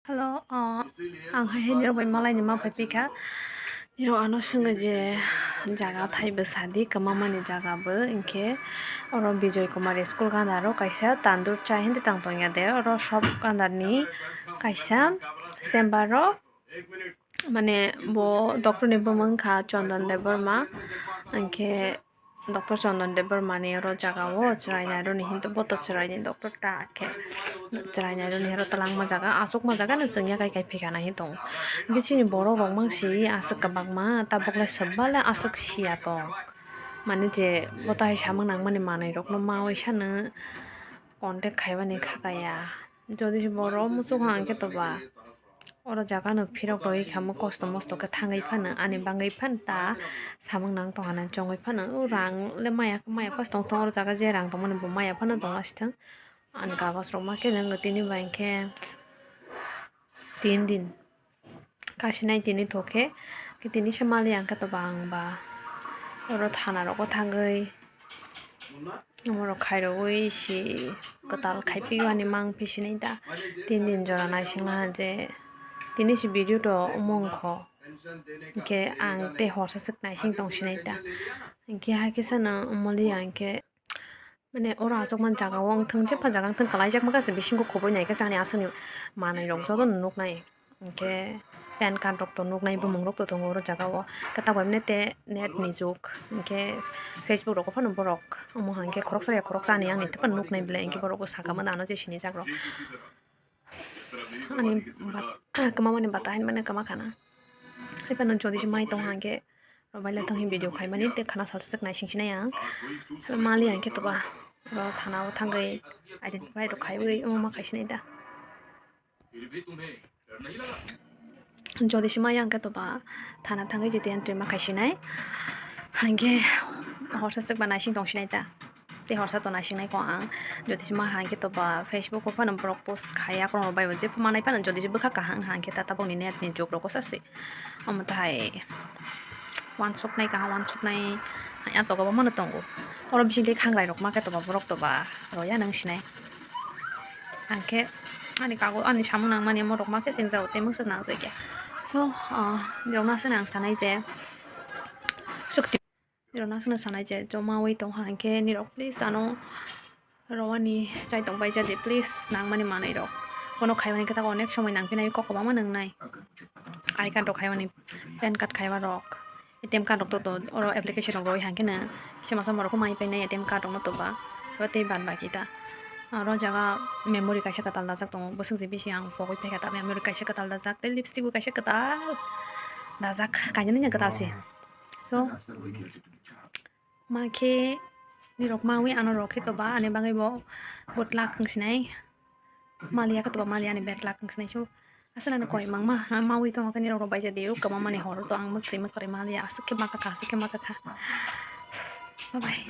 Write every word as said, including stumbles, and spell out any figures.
Hello, o, ang hai hai nirok bai malaini ma phai pika. Nirok ano swngo je jaga thai bwsadi kwmamani jaga bo, hinkhe oro Bijoy Kumar school gana ro kaisa tandoor chai hindi tang tongya de, oro shop gana ni kaisa chamber o, mane bo doctor ni bumung kha Chandan Debbarma, hinkhe Doctor Chandan Debbarma ni oro jaga o chwrainairokni hintu bo to chwraini doctor ta khe chwrainairokni oro twlangma jaga aswkma jaga no chwngya kai kai phikana hinwi tongo. Hinkhe chini borok rok mangsi aswk kwbangma tabuk lai swbale aswk siya tong mani je bo tai samung nangmani manwi rokno mawi sano contact khaimani khakaya. Jodi se borok muchung hang khe toba. Oro jaga no phirok rwi kha mo kosto mosto khe thangwi phano ani bagwi phano ta samung nang tong hana chongwi phano o rang le maya maya pas tong tong oro jaga je rang tongmani bo maya phano tong asithang ani kagos rok ma khe nang tini bai khe tin din kasinai tini thok khe tini se mali ang khe toba ang ba oro thana rogo thangwi. Omorok khairogwi si kwtal khai pio ani mang phi sinai da. Tin din jora naisingla je tini si video to omo wngkho. Hinkhe ang tei horsa swk naising tong sinai da. Hinkhe hai khe sano omo li ang khe mane oro aswk man jaga o wng thung jepha jaga wng thung kwlai jak ma khe se bisingo khoboi nai khe se ani aswk ni manwi rok joto no nuk nai. Hinkhe pan card rok to nuknai bumung rok to tongo oro jaga o. Khe tabuk mane te net ni jug hinkhe Facebook rogo phano borok omo hinkhe khoroksa ya khoroksa ani ang ni tepan nuknai belai hinkhe borok o saka mano ano je sinijak rok. Ani bat-, kwma mani bata hinmani kwma khana. Hai phano jodi se mai tong hinkhe rok bai le tong hi video khaimani te khana salsa sek naising sinai ang. Mali hinkhe toba oro thana o thangwi identify rok khaiwi omo ma khai sinai da. Jodi se maya hwnkhe toba thana thangwi jiti entry ma khai sinai. Hinkhe horsa swk ba naising tong sinai ta. Tei horsa to naising nai kho ang. Jodi se ma hinkhe toba Facebook o phano borok post khai akorong rok bai bo jepho manai phano jodi se bwkha kaham hinkhe ta tabuk ni net ni jug rogo sasi. Omo tahai wansuknai kaham wansuknai ya togo bo mano tongo. Oro bising tei khangrai rok ma khe toba borok toba roya nang sinai. Ang khe ani kago ani samung nangmani omo rok ma khe sengjago tei mungsa nang jakya. So, ah, nirok no aswk ang sanai je, sukti nirok no aswk no sanai je, joma wi tong ha hinkhe nirok please ano rowani chai tong bai jadi please nangmani manwi rok. Bono khaimani khe tako onek somoi nang phinai kok kwbangma nang nai. I card rok khaimani, pan card khaiba rok. A T M card rok to, to oro application rok roi hang khe na kisa masa borok mai pai nai A T M card rok no to ba, ba tei bad baki ta oro jaga memory kaisa kwtal dajak tongo bwswk je bisi ang pogwi paikha ta memory kaisa kwtal dajak tei lipstick bo kaisa kwtal dajak kainwi kwtal se. So ma khe nirok mawi ano rok khe to ba ani bagwi bo good luck wng sinai. Maliya khe toba maliya ani bad luck wng sinai so. Aswk nani koi mangma ha mawi tongma khe nirok rok baija diu kwbangma ni horo to ang mwkhri mwkhri maliya aswk khe ma kakha aswk khe ma kakha. Bye bye.